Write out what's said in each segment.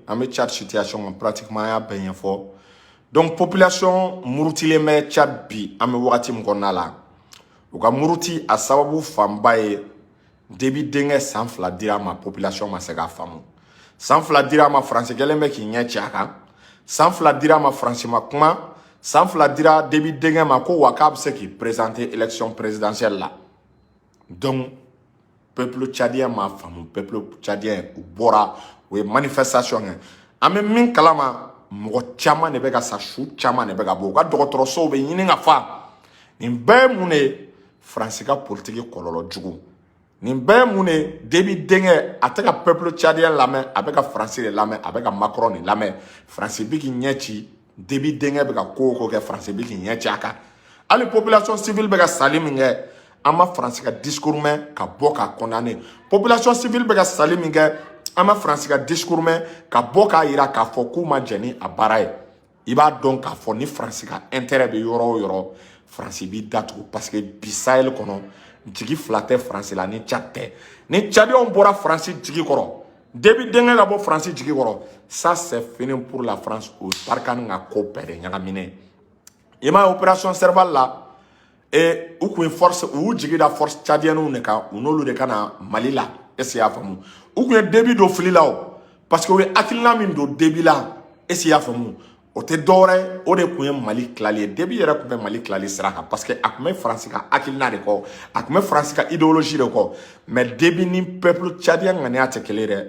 An bɛ Tchad situation kan, pratiquement an y'a bɛɛ ɲɛfɔ. Donc population murutilen bɛ Tchad bi. An bɛ wagati min kɔnɔna la, u ka muruti a sababu fanba ye Déby denkɛ. San 2 dira a ma, population ma se k'a faamu. San 2 dira a ma, Faransi kɛlen bɛ k'i ɲɛ ci a kan. San 2 dira a ma, Faransi ma kuma. San 2 dira Déby denkɛ ma ko wa k'a bɛ se k'i présenter élection présidentielle la. Donc peuple tchadien m'a faamu. Peuple tchadien, u bɔra, u ye manifestation kɛ. An bɛ min kalama, mɔgɔ caman de bɛ ka sa, su caman de bɛ ka bɔ, u ka dɔgɔtɔrɔsow bɛ ɲini ka fa. Nin bɛɛ ye mun de ye? Faransi ka politiki kɔlɔlɔ jugu. Nin bɛɛ ye mun de ye? Déby denkɛ, a tɛ ka peuple tchadien lamɛn, a bɛ ka Faransi de lamɛn, a bɛ ka Macron de lamɛn. Faransi bɛ k'i ɲɛ ci. Déby denkɛ bɛ ka ko o ko kɛ, Faransi bɛ k'i ɲɛ ci a kan. Hali population civile bɛ ka sali min kɛ, an ma Faransi ka discours mɛn ka bɔ k'a condamner. Population civile bɛ ka sali min kɛ, an ma Faransi ka discours mɛn ka bɔ k'a yira k'a fɔ k'u ma jɛn ni a baara ye. I b'a dɔn k'a fɔ ni Faransi ka intérêt bɛ yɔrɔ o yɔrɔ, Faransi b'i datugu, parce que bi Sahel kɔnɔ, jigi fila tɛ Faransi la ni Tchad tɛ. Ni Tchadiens bɔra Faransi jigi kɔrɔ, Déby denkɛ ka bɔ Faransi jigi kɔrɔ, ça c'est fini pour la France. O ye Barkhane ka ko bɛɛ de ɲagaminen. I m'a ye, opération Serval la, e u kun ye force, u y'u jigi da force tchadiennes de kan, u n'olu de ka na Mali la. Est ce que i y'a faamu? U kun ye Déby don fili la o, parce que u ye hakilina min don Déby la, est ce que i y'a faamu, o tɛ dɔwɛrɛ ye, o de kun ye Mali tilali ye. Déby yɛrɛ tun bɛ Mali tilali sira kan, parce que a tun bɛ Faransi ka hakilina de kɔ, a tun bɛ Faransi ka idéologie de kɔ. Mais Déby ni peuple tchadien ŋaniya tɛ kelen ye dɛ.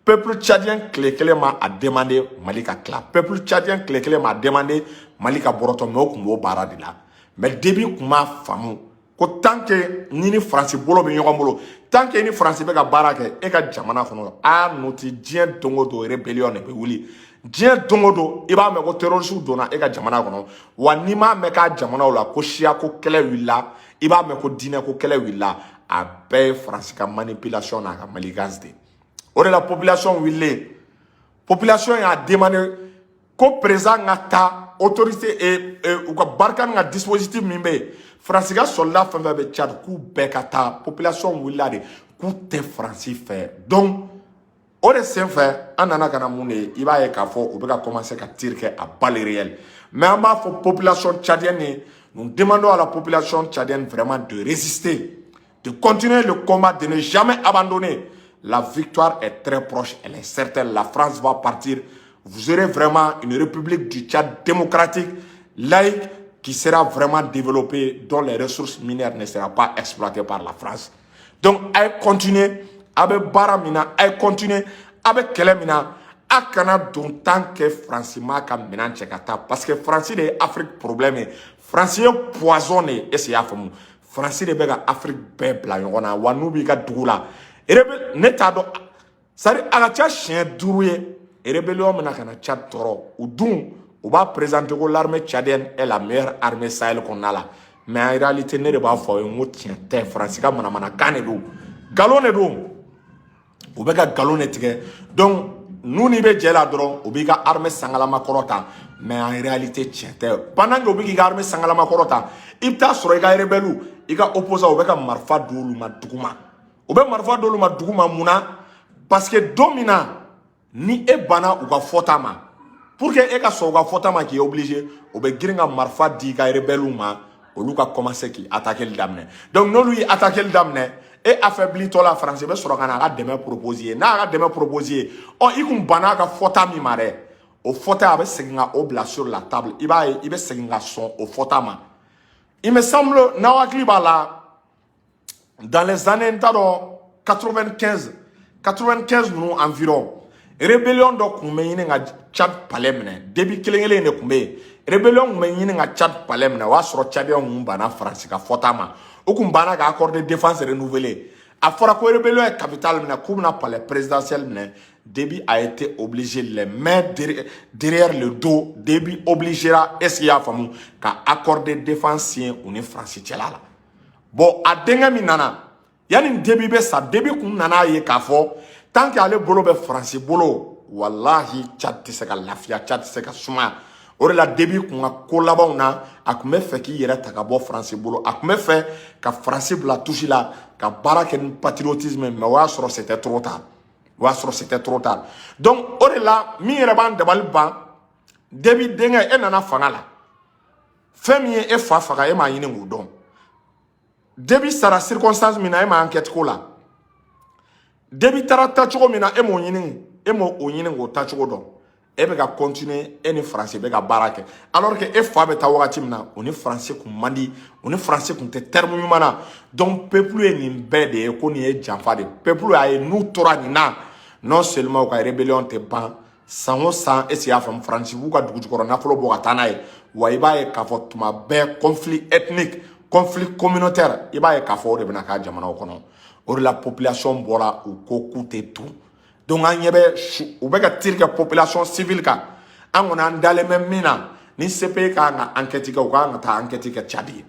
Peuple tchadien tile kelen ma a demandé Mali ka tila, peuple tchadien tile kelen ma a demandé Mali ka bɔrɔtɔ, mais o tun b'o baara de la. Mais Déby tun m'a faamu ko tant que ni Faransi bolo bɛ ɲɔgɔn bolo, tant que ni Faransi bɛ ka baara kɛ e ka jamana kɔnɔ, a noti diɲɛ don o don rébellion de bɛ wuli. Diɲɛ don o don, i b'a mɛn ko terroriste donna e ka jamana kɔnɔ. Wa n'i m'a mɛn k'a jamanaw la ko siya ko kɛlɛ wulila, i b'a mɛn ko diinɛ ko kɛlɛ wulila. A bɛɛ ye Faransi ka manipulation n'a ka manigance de. O de la population wulilen, population y'a demandé ko président ka taa autorité et u ka Barkhane ka dispositif min bɛ yen, Faransi ka soldat fɛn fɛn bɛ Tchad, k'u bɛɛ ka taa. Population wulila de k'u tɛ Faransi fɛ. Donc o de senfɛ, an nana ka na mun de ye? I b'a ye k'a fɔ u bɛ ka commencer ka tir kɛ à balles réelles. Mais an b'a fɔ population tchadienne ye, nous demandons à la population tchadienne vraiment de résister, de continuer le combat, de ne jamais abandonner. La victoire est très proche, elle est certaine. La France va partir. Vous aurez vraiment une république du Tchad démocratique, laïque, qui sera vraiment développée, dont les ressources minières ne seront pas exploitées par la France. Donc, a ye continuer, a bɛ baara min na, a ye continuer, a bɛ kɛlɛ min na, a kana don tant que Faransi m'a ka minɛn cɛ ka taa, parce que Faransi de ye Afrique problème ye. Faransi ye poison de ye, est ce que i y'a faamu? Faransi de bɛ ka Afrique bɛɛ bila ɲɔgɔn na. Wa n'u b'i ka dugu la, ne t'a dɔn, c'est à dire a ka ca siɲɛ 5 ye, rébellion bɛna ka na Tchad tɔɔrɔ. U dun u b'a présenter ko l'armée tchadienne est la meilleure armée Sahel kɔnɔna la, mais en réalité, ne de b'a fɔ aw ye n ko tiɲɛ tɛ. Faransi ka manamanakan de don, nkalon de don, u bɛ ka nkalon de tigɛ. Donc n'u n'i bɛ jɛ la dɔrɔn, u b'i ka armée sangalama kɔrɔ ta, mais en réalité tiɲɛ tɛ. Pendant que u bɛ k'i ka armée sangalama kɔrɔ ta, i bɛ taa sɔrɔ i ka rebelle, i ka opposant, u bɛ ka marifa d'olu ma duguma. U bɛ marifa d'olu ma duguma mun na? Parce que don min na ni e banna u ka fɔta ma, pour que e ka sɔn u ka fɔta ma, k'i obligé, u bɛ girin ka marifa di i ka rebelle ma, olu ka commencer k'i attaquer daminɛ. Donc n'olu y'i attaquer daminɛ, e affaibli tɔ la, Faransi bɛ sɔrɔ ka na a ka dɛmɛ proposer ye. N'a y'a ka dɛmɛ proposer ye, ɔ i kun banna a ka fɔta min ma dɛ, o fɔta, a bɛ segin ka o bila sur la table. I b'a ye, i bɛ segin ka sɔn o fɔta ma. Il me semble, n'aw hakili b'a la, dans les années, n t'a dɔn, 95, 95 ninnu environ, rébellion dɔ tun bɛ ɲini ka Tchad palais minɛ. Déby kelen kelen de tun bɛ yen. Rébellion tun bɛ ɲini ka Tchad palais minɛ. O y'a sɔrɔ Tchadiens kun banna Faransi ka fɔta ma, u kun banna ka accord de défense renouvelé. A fɔra ko rébellion ye capitale minɛ, k'u bɛna palais présidentiel minɛ. Déby a été obligé, les mains derrière le dos, Déby obligera, est ce que i y'a faamu, ka accord de défense signé u ni Faransi cɛla la. Bon, a denkɛ min nana, yanni Déby bɛ sa, Déby kun nana ye k'a fɔ tant que ale bolo bɛ Faransi bolo, walahi Tchad tɛ se ka lafiya, Tchad tɛ se ka sumaya. O de la Déby kun ka ko labanw na, a tun bɛ fɛ k'i yɛrɛ ta ka bɔ Faransi bolo, a tun bɛ fɛ ka Faransi bila tusi la, ka baara kɛ ni patriotisme, mais o y'a sɔrɔ c'était trop tard. O y'a sɔrɔ c'était trop tard. Donc o de la, min yɛrɛ b'an dabali ban, Déby denkɛ, e nana fanga la, fɛn min ye e fa faga, e m'a ɲini k'o dɔn. Déby sara circonstance min na, e m'a enquête ko la. Déby taara taacogo min na, e m'o ɲini, e m'o o ɲini k'o taacogo dɔn. E bɛ ka continuer, e ni Faransi bɛ ka baara kɛ, alors que e fa bɛ taa wagati min na, o ni Faransi kun man di, o ni Faransi kun tɛ terme ɲuman na. Donc peuple ye nin bɛɛ de ye ko nin ye janfa de ye. Peuple y'a ye n'u tora nin na, non seulement u ka rébellion tɛ ban san o san, est ce que y'a faamu, Faransi b'u ka dugu jukɔrɔ nafolo bɔ ka taa n'a ye. Wa i b'a ye k'a fɔ tuma bɛɛ, conflit ethnique, conflit communautaire, i b'a ye k'a fɔ o de bɛna k'a jamanaw kɔnɔ. O de la, population bɔra, u ko k'u tɛ to. Donc an ɲɛ bɛ u bɛ ka tir kɛ population civile kan. An kɔni, an dalen bɛ min na, ni CPI ka kan ka enquête kɛ, u ka kan ka taa enquête kɛ Tchad ye,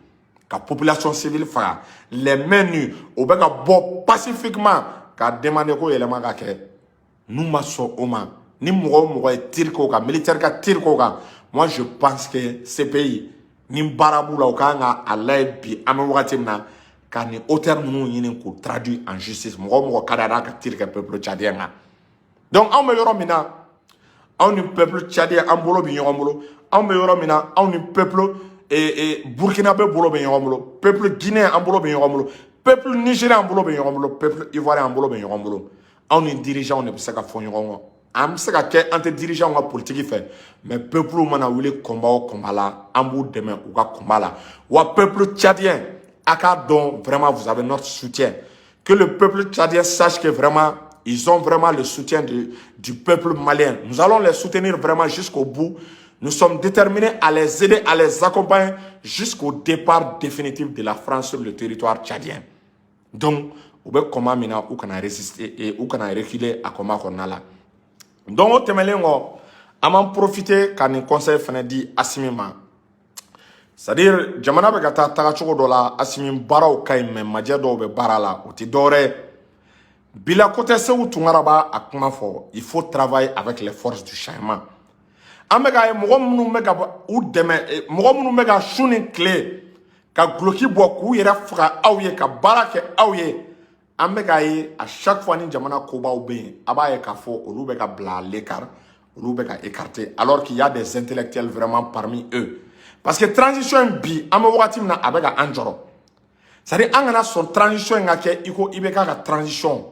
ka population civile faga les mains nues. O bɛ ka bɔ pacifiquement k'a demander ko yɛlɛma ka kɛ. N'u ma sɔn o ma, ni mɔgɔ o mɔgɔ ye tir k'o kan, militaire ka tir k'o kan, moi je pense que CPI ni baara b'u la, u kan ka a lajɛ bi, an bɛ wagati min na, ka nin auteur ninnu ɲini k'u traduire en justice, mɔgɔ o mɔgɔ ka d'a ka tir kɛ peuple tchadien kan. Donc anw bɛ yɔrɔ min na, anw ni peuple tchadien, an bolo bɛ ɲɔgɔn bolo. Anw bɛ yɔrɔ min na, anw ni peuple burkinabé bolo bɛ ɲɔgɔn bolo, peuple guinéen, an bolo bɛ ɲɔgɔn bolo, peuple nigérien, an bolo bɛ ɲɔgɔn bolo, peuple ivoirien, an bolo bɛ ɲɔgɔn bolo. Anw ni dirigeants de bɛ se ka fɔ ɲɔgɔn kɔ. An bɛ se ka kɛ an tɛ dirigeants ka politique fɛ, mais peuple mana wuli combat o combat la, an b'u dɛmɛ u ka combat la. Wa peuple tchadien, a k'a dɔn vraiment, vous avez notre soutien. Que le peuple tchadien sache que vraiment ils ont vraiment le soutien du peuple malien. Nous allons les soutenir vraiment jusqu'au bout. Nous sommes déterminés à les aider, à les accompagner jusqu'au départ définitif de la France sur le territoire tchadien. Donc u bɛ combat min na, u kana résister et u kana reculer a combat kɔnɔna la. Donc o tɛmɛnen kɔ, an b'an profiter ka nin conseil fana di Assimi ma. C'est à dire, jamana bɛ ka taa tagacogo dɔ la. Assimi, baaraw ka ɲi, mais majɛ dɔw bɛ baara la, o tɛ dɔwɛrɛ ye. Bila ko tɛ, Segu Tunkara b'a a kuma fɔ: il faut travailler avec les forces du changement. An bɛ k'a ye, mɔgɔ minnu bɛ ka u dɛmɛ, mɔgɔ minnu bɛ ka su ni tile ka guloki bɔ k'u yɛrɛ faga aw ye, ka baara kɛ aw ye, an bɛ k'a ye, à chaque fois ni jamana kobaw bɛ yen, a b'a ye k'a fɔ olu bɛ ka bila à l'écart, olu bɛ ka écarter, alors qu'il y a des intellectuels vraiment parmi eux. Parce que transition in bi, an bɛ wagati min na, a bɛ ka an jɔrɔ. C'est à dire, an kana sɔn transition in ka kɛ i ko IBK ka transition.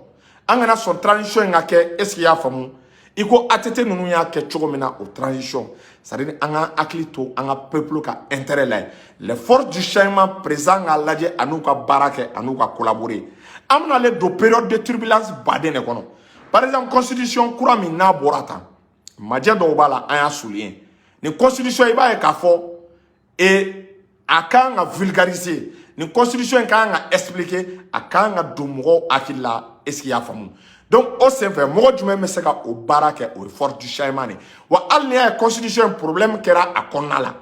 An kana sɔn transition in ka kɛ, est ce que i y'a faamu, i ko ATT ninnu y'a kɛ cogo min na o transition. C'est à dire, an ka hakili to an ka peuple ka intérêt la ye. Les forces du changement présent k'a lajɛ, a n'u ka baara kɛ, a n'u ka collaborer. An bɛna ale don période de turbulence baden de kɔnɔ. Par exemple, constitution kura min n'a bɔra tan, majɛ dɔw b'a la, an y'a souligner. Nin constitution, i b'a ye k'a fɔ et a kan ka vulgariser. Nin constitution in kan ka expliquer, a kan ka don mɔgɔw hakili la, est ce que i y'a faamu? Donc o senfɛ, mɔgɔ jumɛn bɛ se ka o baara kɛ? O ye force du changement de. Wa hali n'i y'a ye constitution in problème kɛra a kɔnɔna la,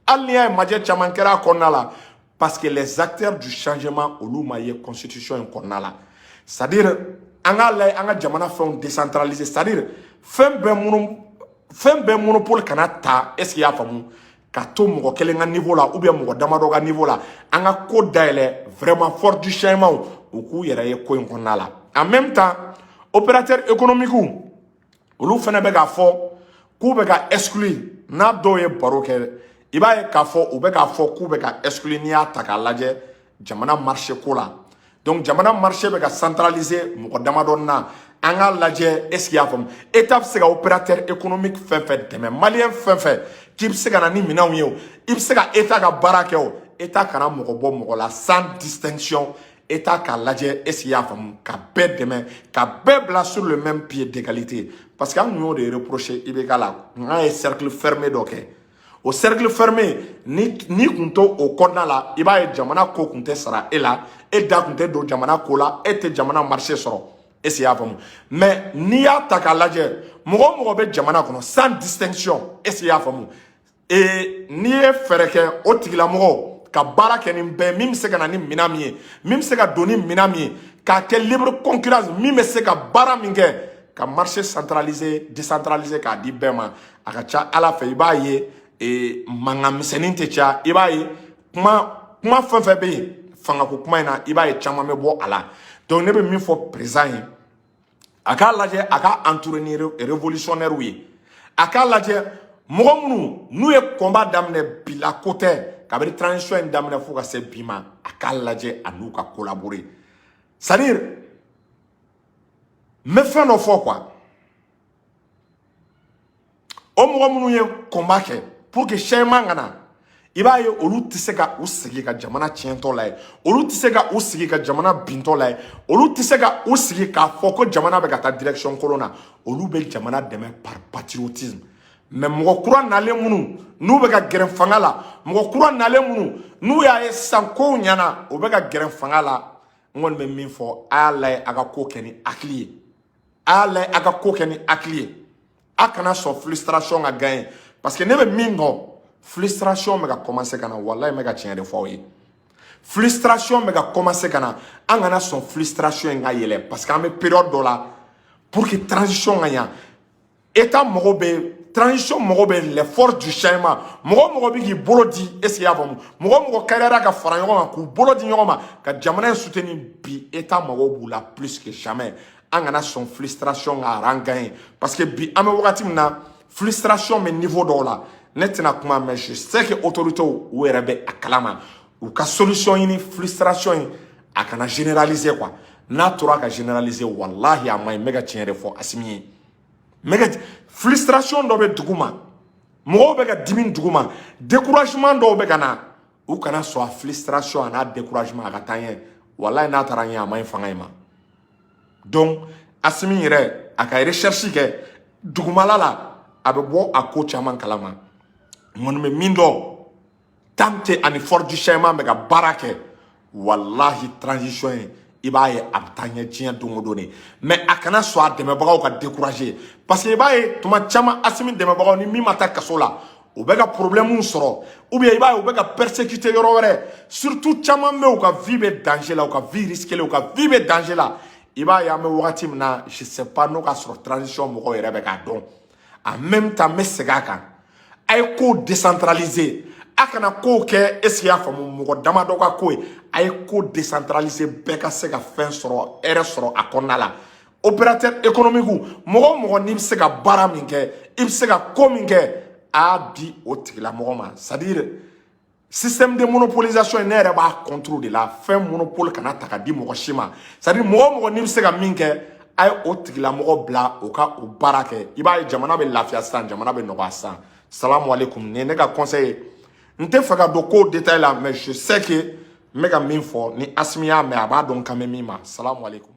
hali n'i y'a ye majɛ caman kɛra a kɔnɔna la, parce que les acteurs du changement, olu ma ye constitution in kɔnɔna la. C'est à dire, an k'a lajɛ, an ka jamana fɛnw décentraliser. C'est à dire, fɛn bɛɛ monopole kana ta, est ce que i y'a faamu, ka to mɔgɔ kelen ka niveau la ou bien mɔgɔ damadɔ ka niveau la. An ka ko dayɛlɛ vraiment, force du changement, u k'u yɛrɛ ye ko in kɔnɔna la. En même temps, opérateur économique, olu fana bɛ k'a fɔ k'u bɛ ka exclure. N'a dɔw ye baro kɛ, i b'a ye k'a fɔ u bɛ k'a fɔ k'u bɛ ka exclure. N'i y'a ta k'a lajɛ jamana marché ko la, donc jamana marché bɛ ka centraliser mɔgɔ damadɔ na. An k'a lajɛ, est ce que i y'a faamu, état bɛ se ka opérateur économique fɛn fɛn dɛmɛ, malien fɛn fɛn k'i bɛ se ka na ni minɛnw ye, o i bɛ se ka état ka baara kɛ, o état kana mɔgɔ bɔ mɔgɔ la, sans distinction. État k'a lajɛ, est ce que i y'a faamu, ka bɛɛ dɛmɛ, ka bɛɛ bila sur le même pied d'égalité. Parce que an kun y'o de reprocher IBK la, n'a ye cercle fermé dɔ kɛ. O cercle fermé, ni kun to o kɔnɔna la, i b'a ye jamana ko kun tɛ sara e la, e da kun tɛ don jamana ko la, e tɛ jamana marché sɔrɔ, est ce que i y'a faamu? Mais n'i y'a ta k'a lajɛ, mɔgɔ o mɔgɔ bɛ jamana kɔnɔ, sans distinction, est ce que i y'a faamu, et n'i ye fɛɛrɛ kɛ o tigilamɔgɔ ka baara kɛ ni bɛɛ, min bɛ se ka na ni minɛn min ye, min bɛ se ka don ni minɛn min ye, k'a kɛ libre concurrence, min bɛ se ka baara min kɛ, ka marché centraliser, décentraliser k'a di bɛɛ ma, a ka ca Ala fɛ, i b'a ye mankan misɛnnin tɛ caya. I b'a ye kuma fɛn fɛn bɛ yen fangako kuma in na, i b'a ye caman bɛ bɔ a la. Donc ne bɛ min fɔ président ye, A k'a lajɛ a ka entouré ni révolutionnaire ye. A k'a lajɛ mɔgɔ minnu n'u ye combat daminɛ, bila ko tɛ, kabini transition in daminɛ fo ka se bi ma, a k'a lajɛ a n'u ka collaborer. C'est à dire, n bɛ fɛn dɔ fɔ quoi, o mɔgɔ minnu ye combat kɛ pour que changement ka na, i b'a ye olu tɛ se ka u sigi ka jamana tiɲɛtɔ la ye, olu tɛ se ka u sigi ka jamana bintɔ la ye, olu tɛ se ka u sigi k'a fɔ ko jamana bɛ ka taa direction kolon na. Olu bɛ jamana dɛmɛ par patriotisme. Mais mɔgɔ kura nalen minnu n'u bɛ ka gɛrɛ fanga la, mɔgɔ kura nalen minnu n'u y'a ye sisan kow ɲɛna, u bɛ ka gɛrɛ fanga la, n kɔni bɛ min fɔ, a y'a lajɛ a ka ko kɛ ni hakili ye, a y'a lajɛ a ka ko kɛ ni hakili ye. A kana sɔn frustration ka gagner, parce que ne bɛ min dɔn, frustration bɛ ka commencer ka na. Walayi, n bɛ ka tiɲɛ de fɔ aw ye, frustration bɛ ka commencer ka na. An kana sɔn frustration in ka yɛlɛ, parce que an bɛ période dɔ la, pour que transition ka ɲa, état mago bɛ, transition mago bɛ les forces du changement. Mɔgɔ o mɔgɔ bɛ k'i bolo di, est ce que i y'a faamu, mɔgɔ o mɔgɔ kariyara ka fara ɲɔgɔn kan k'u bolo di ɲɔgɔn ma ka jamana in soutenir, bi état mago b'u la plus que jamais. An kana sɔn frustration ka rang gagner, parce que bi an bɛ wagati min na, frustration bɛ niveau dɔw la. Ne tɛna kuma, mais je sais que autorités, u yɛrɛ bɛ a kalama, u ka solution ɲini frustration in a kana généraliser quoi. N'a tora ka généraliser, walahi, a ma ɲi. N bɛ ka tiɲɛ de fɔ Asimi ye. N bɛ ka frustration dɔ bɛ dugu ma, mɔgɔw bɛ ka dimi dugu ma, découragement dɔw bɛ ka na. U kana sɔn a frustration a n'a découragement a ka taa ɲɛ. Walahi, n'a taara ɲɛ, a ma ɲi fanga in ma. Donc Asimi yɛrɛ, a ka recherche kɛ dugumala la, a bɛ bɔ a ko caman kalama. N kɔni bɛ min dɔn, tant que ani force du changement bɛ ka baara kɛ, walahi, transition in, i b'a ye a bɛ taa ɲɛ diɲɛ don o don de. Mais a kana sɔn a dɛmɛbagaw ka décourager, parce que i b'a ye tuma caman, Asimi dɛmɛbagaw ni min ma taa kaso la, u bɛ ka problème sɔrɔ, ou bien i b'a ye u bɛ ka persécuter yɔrɔ wɛrɛ. Surtout caman bɛ yen, u ka vie bɛ danger la, u ka vie risquée, u ka vie bɛ danger la. I b'a ye an bɛ wagati min na, je sais pas n'o ka sɔrɔ transition mɔgɔw yɛrɛ bɛ k'a dɔn. En même temps, n bɛ segin a kan, a ye ko décentraliser, a kana kow kɛ, est ce que i y'a faamu, mɔgɔ damadɔ ka ko ye. A ye ko décentraliser, bɛɛ ka se ka fɛn sɔrɔ, hɛrɛ sɔrɔ a kɔnɔna la. Opérateur économique, mɔgɔ o mɔgɔ n'i bɛ se ka baara min kɛ, i bɛ se ka ko min kɛ, a y'a di o tigilamɔgɔ ma. C'est à dire, système de monopolisation, ne yɛrɛ b'a contre de la. Fɛn monopole kana ta ka di mɔgɔ si ma. C'est à dire, mɔgɔ o mɔgɔ n'i bɛ se ka min kɛ, a ye o tigilamɔgɔ bila o ka o baara kɛ. I b'a ye jamana bɛ lafiya sisan, jamana bɛ nɔgɔya sisan. Salamu aleykum. Nin ye ne ka conseil ye. N tɛ fɛ ka don kow détail la, mais je sais que n bɛ ka min fɔ, ni Asimi y'a mɛn, a b'a dɔn n kan bɛ min ma. Salamu aleykum.